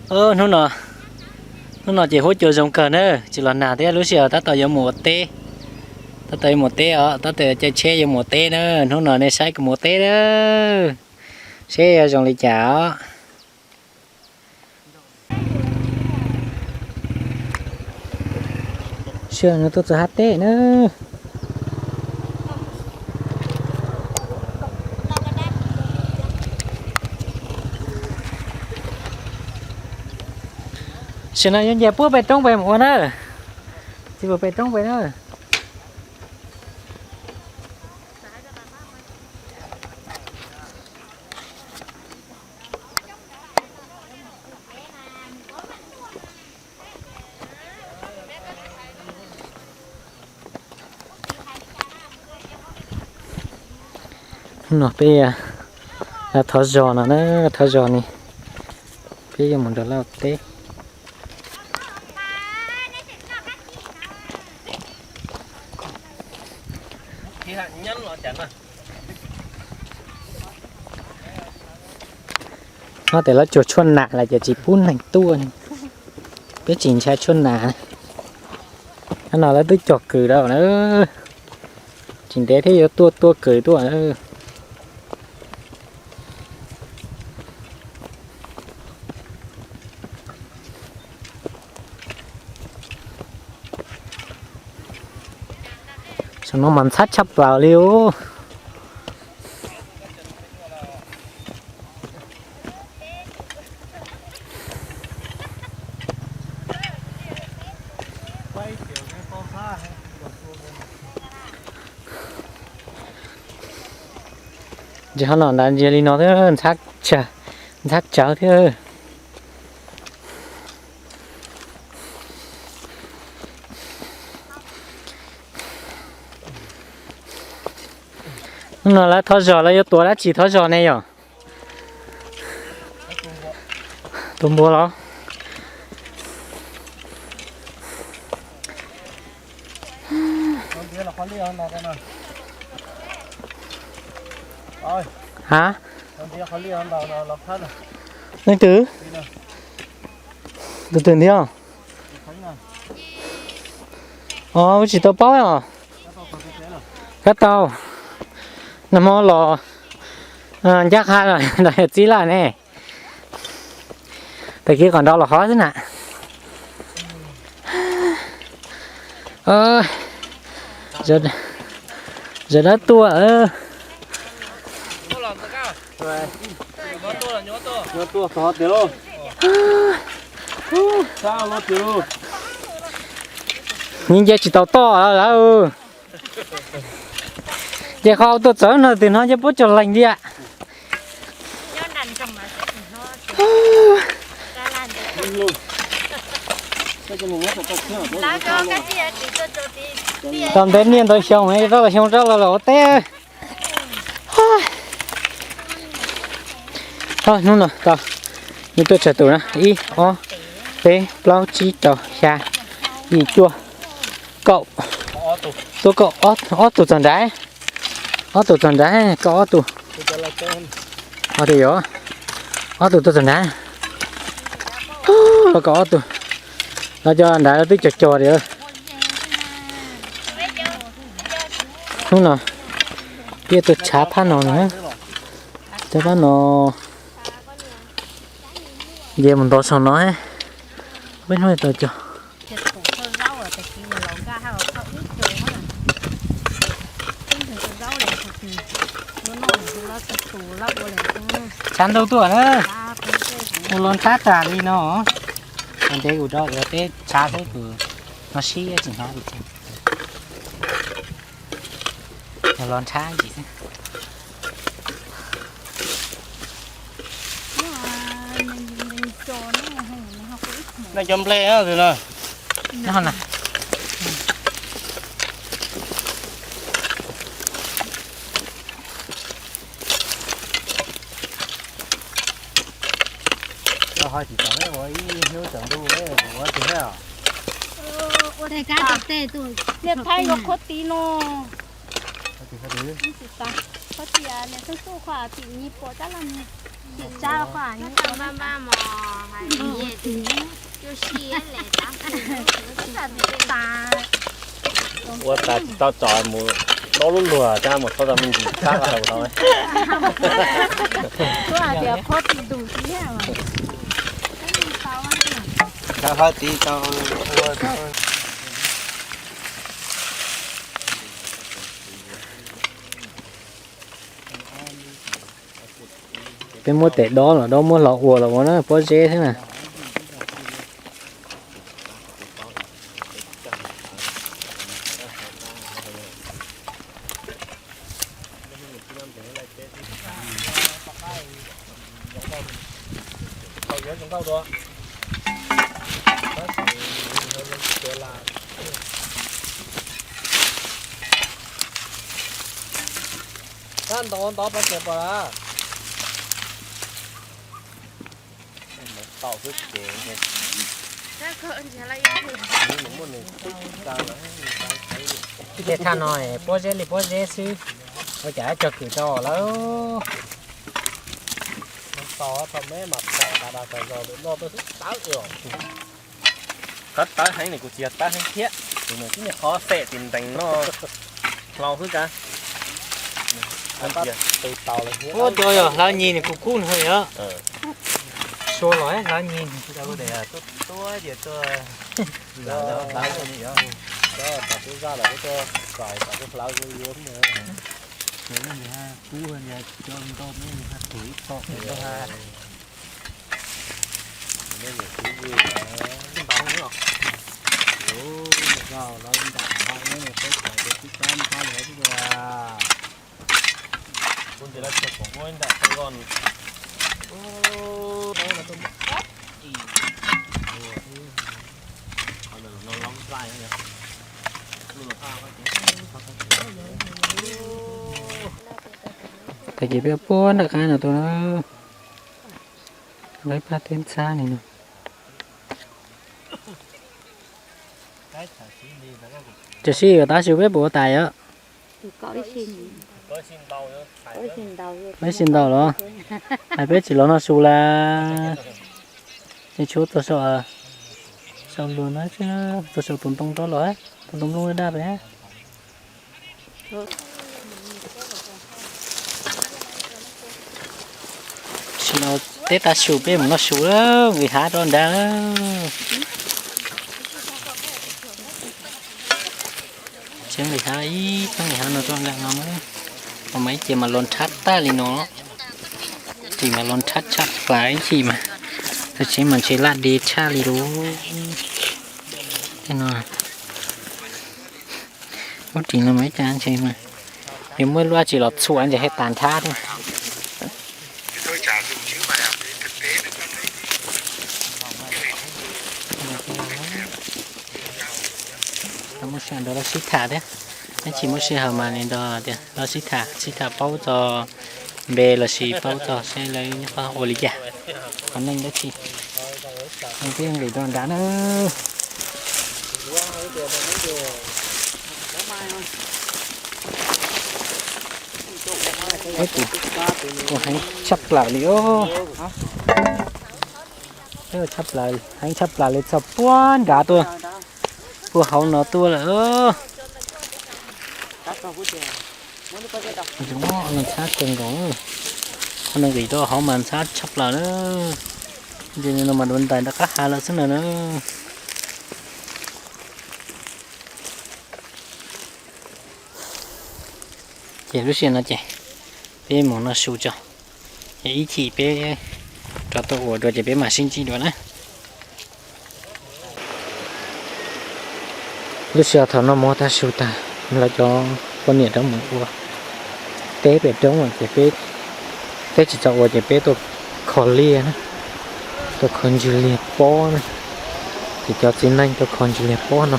Hnub no, hnub no ces huab cua zoo kawg na, tsis los nag thiab, lub sij hawm tab tom yuav mus ua teb, tab tom yuav mus teb os, tab tom caij tsheb yuav mus ua teb na. Hnub no nej saib kuv mus ua teb na, seb zoo li cas os. Sij hawm no tuaj txog hab teb na. Tam sim no yuav nce puab pem roob pem mus ua na. Tsis pem roob pem na. No peb thov zos no na, thov zos ne, peb yuav mus nrog lawv ua teb. No tes lawv cog tshuaj nas lawm ces tsis pub neeg tuaj, peb tsis ntshai tshuaj nas. Hnub no lawv twb cog kws rau na, tsis ntev thiab yuav tuaj tua kws tuaj. Saum no mas ntxhab tshaj plaws li os. Ntsia qhov no ntag, ntsia li no thiab, ntxhab tsawv thiab. Hnub no lawv thov zog, lawv yuav tua dab tsi thov zog ne yom? Tua npua los? Ha? Leej twg? Tus twg ntiag? Os, tsis tau paub os. Kab tau. Nag hmo los ncaj qha los txib laj ne. Tag kis kom nrau los hov xwb na. Zawv dawb tuaj. Nce tsis tau toj lawm. Ces qhov tuaj txawv no twg no ces puab cog leeg tiag. Tau ntev niaj ntau xyoo, rau los xyoo rau los los ua teb. Hnub no tau, nws tuaj tsawg tus na, ib, ob, peb, plaub, tsib, rau, xya, yim, cuaj, kaum, tuaj kaum ob tug txog nrad, ob tug txog nrad, kaum ob tug, ob tug yog, ob tug tuaj txog nrad, kaum ob tug, no cov nrad twb cog cog li. Hnub no peb tuaj tshav phab no na, tshav phab no, nce mus ntov saum no, peb hnub tau cog. Tshav ntuj tuaj na, ua los nthab tas li no. Ua ntev kuv rau ua teb tshav thiab kuv no sib tsis hnov li. Los nthab ntsis xwb. Nej cov nplej no. Ho tsis tau ua ib hnub tsaus ntuj ua tsis thiab. Niam Thaib los qhuav tid no. Qhuav tid, niam Thaib Xub qhuav tim ni puas tab laj mus. Ua tas tsis tau tso mus dob lub luag tab mus thauj tau me ntsis txhab qhov tau. Hais txiv tau ua. Peb muab tes dob los dob, muab hlo ua los ua na, pob zeb xwb na. Tab ntov ntov pov tsev pom lawm. Tau xwb ces. Tej thaj no pob zeb li pob zeb xwb, ua cas cog kws rau lawm. Qhov tawv heev nws kuj tsis yog tawv heev thiab, nws tib nyuag qhov xem tim ntees no hlau xwb kav. Ua cov yog hlav nyis nws kuj kub nws yog. Sua los hlav nyis. Tag kis peb puag nram qab no tuaj na, lawv pab teb ntxhab li no. Tam sim tab su peb puas ua tas yom? Peb sim ntaus los? Hais peb tsis los noj su las. Ces tshuav txog saum, saum luag no, txog saum tus ntoo rau los, tus ntoo nplooj daj pem. Tsis no teb tas su peb mus noj su lawm, nqis hav rau nrad. Tseeb li hab ib txheeb li hab no rau nram no na. Mas ib ce mas los nrhab tag li no, ris mas los nrhab tshaj plaws ib chim mas, txog tseeb mas ntshe laj deb tshaj li lub. Tej no, lub ris no mas ib co ntshe mas yog muaj lub dab tsi los txhuam ntshe thiaj tas nrhab thiab. Muaj sij hawm nrog lawv sib tham thiab, tab sis muaj sij hawm mas li nrog tias lawv sib tham, sib tham paub txog npe lossis paub txog seb lawv nyob qhov ua li cas, qhov neej dab tsi. Peb nqis rau nrad na. Peb tus kuj heev tshaj plaws li os. Peb tshaj plaws, heev tshaj plaws li txog puag nrad tuaj, puag hauv no tuaj lawm. Zoo, ntxhab kawg nkaus, qhov no nqis rau hauv mas ntxhab tshaj plaws na. Ces no mas dua ntais nram qab hav lawm xwb na na. Ces lub sij hawm no ces peb mus noj su tso, ces ib chim peb rov tuaj ua dua ces peb mam sib ntsib dua na. Lub sij hawm thaum no mus ua tag su tag, lawv cov poj niam rov mus ua teb pem roob ces peb, peb tsis txog ua ces peb tuaj kho liaj na, tuaj kho ntswg liag pob na, ces cov txiv neej tuaj kho ntswg liag pob no.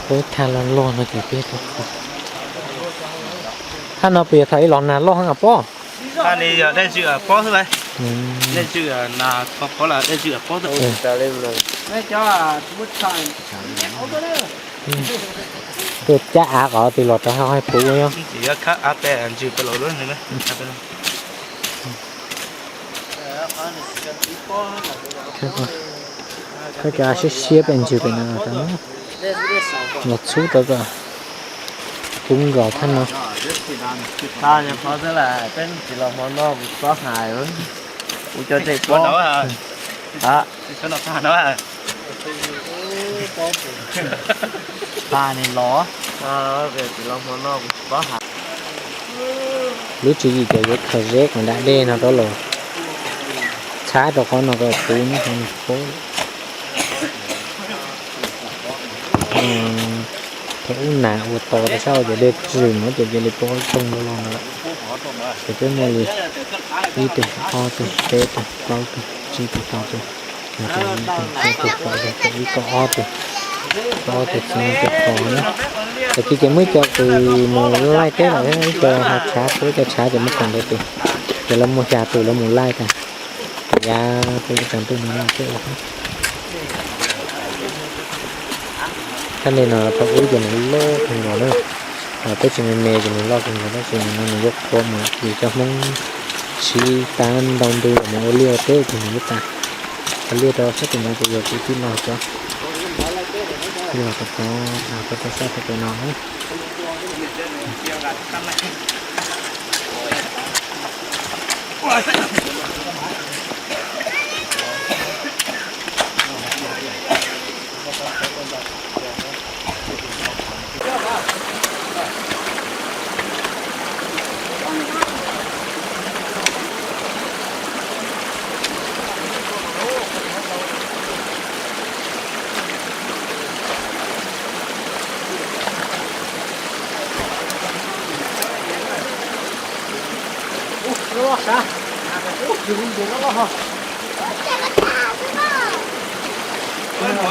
Peb thaj loj loj no ces peb tuaj kho. Thaj no puas yog thaum ib los nag loj heev pob? Thaj li yog dej zwm pob xwb lauj. Dej zwm nag, qhov qhov las dej zwm pob xwb. Tuaj cab av qhov twg los rov qab puv nyob. Khaub cov av siab siab pem ntsws pem no tau, los txhub rau kom kub nkaus thaj no. Qhov xwb las peb tsis los hmo no kuv txob hais, kuv cov tej pob. Tag ni los, tsis los hmo no kuv tsis paub hais. Lub tswv yim tias yuav khaws zeb kom nram dej no rov los txhab rau qhov no kom puv nyob qhov no puv. Thaum ub nas ua to rau sab ces dej tswm no ces cia li poob ib thooj loj loj no lawm. Ces peb muaj li ib tug, ob tug, peb tug, plaub tug, tsib tug, rau tug, yog rau ib tug, rau tug, rau ib, rau ob tug, rau ob tug, xyoo rau qhov na. Tag kis ces muaj ib co tus mus laij teb lawm thiab, ib co hav tshav, ib co tshav ces muab koom rau tus, ces lawv muaj xya tus lawv mus laij tag. Yav peb tsaus ntuj no no thiab ua. Thaj nej no thaum ub ces nws loj kawg nkaus na, peb tsis me me ces nws loj kawg nkaus tab sis no nws yuav qhuav mus vim cov Hmoob siv tas ntau ntu mus ua liaj ua teb ces nws yuav tas. Ua liaj rau sab tim no ces yog kwv tij laug cov, kwv tij laug cov, cov sab tim no na.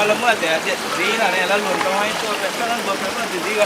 Lawv muab tias tiam txiv no ne, lawv luag ntoo ib tuaj pem sab lawv ntuag pem muaj tiam txiv.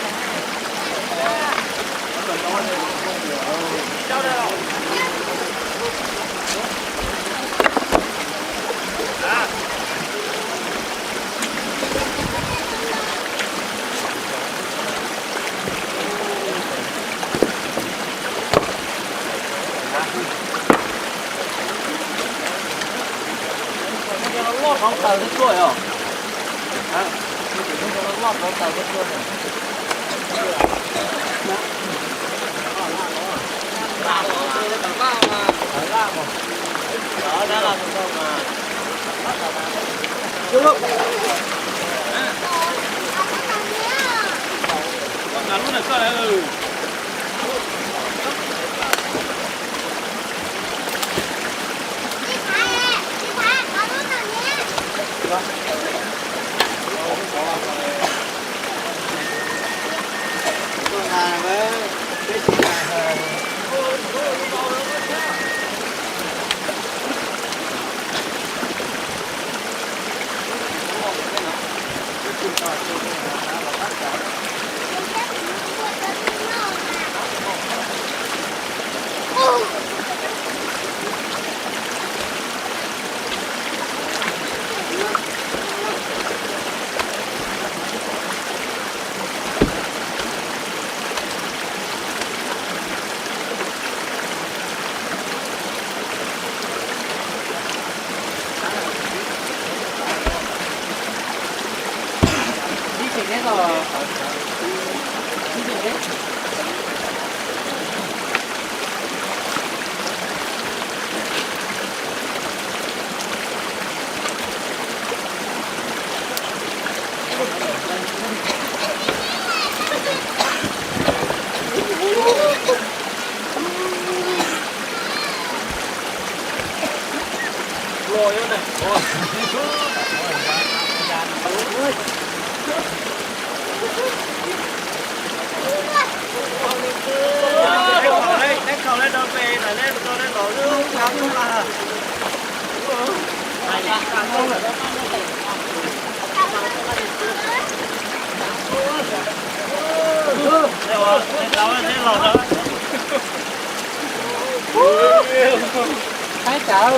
Saib tsawv.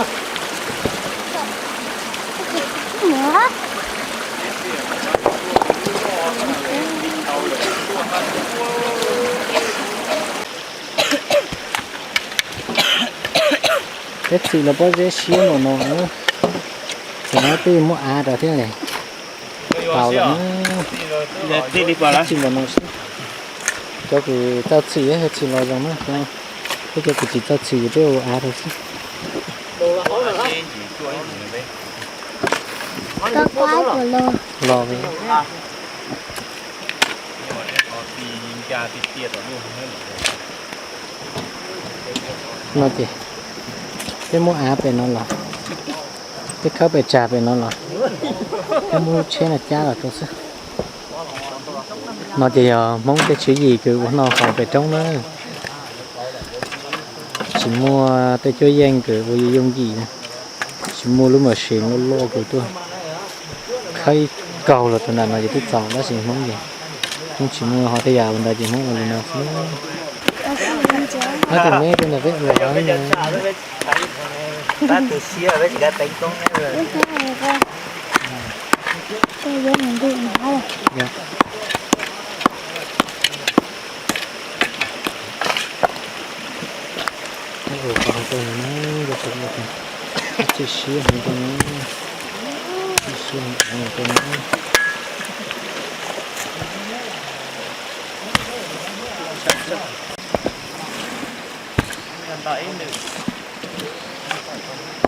Peb txhim los pob zeb siab npaum no, txawm no twb muab av rau thiab ne. Tau lawm, txhim npaum no xwb. Cov kws txawj txhim, txhim los zoo na, cov kws tsis txawj txhim ces peb ua av rau xwb. Los no ces peb muab av pem no los, peb khawb pes tsawg pem no los, peb muab lub tsheb no cab los rau xwb. No ces yog Hmoob tej tswv yim kws ua noj haus pem roob na. Tsis muaj tej cuab yeej kws ua yooj yim na. Tsis muaj lub machine loj loj kws tuaj khawb ib kaug los rau nram no ces twb txaus, tab sis Hmoob ces Hmoob tsis muaj, ho tej yam ua ntawd ces Hmoob ua li no xwb. Ob tug me rau ntawm peb ua los Ua qhov no rau no na, rau qhov no, tsis siab heev rau no, tsis siab heev rau no.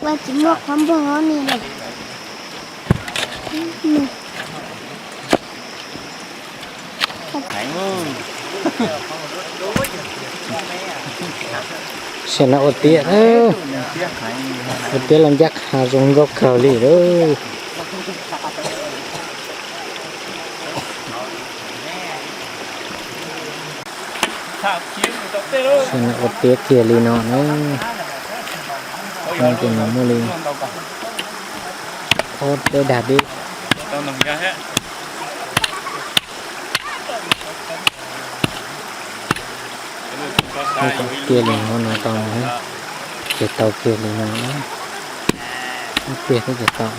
Ua tsis muaj qhov npog ni lawm. Saib no ua tiav, ua tiav los ncaj qha zoo nkauj kawg li lawm. Saib no ua tiav kiag li no na. Ces nws muaj li ob peb dag dib. Ua kom tiav li no no tau, ces tau kiag li no, tiav thiab ces tau.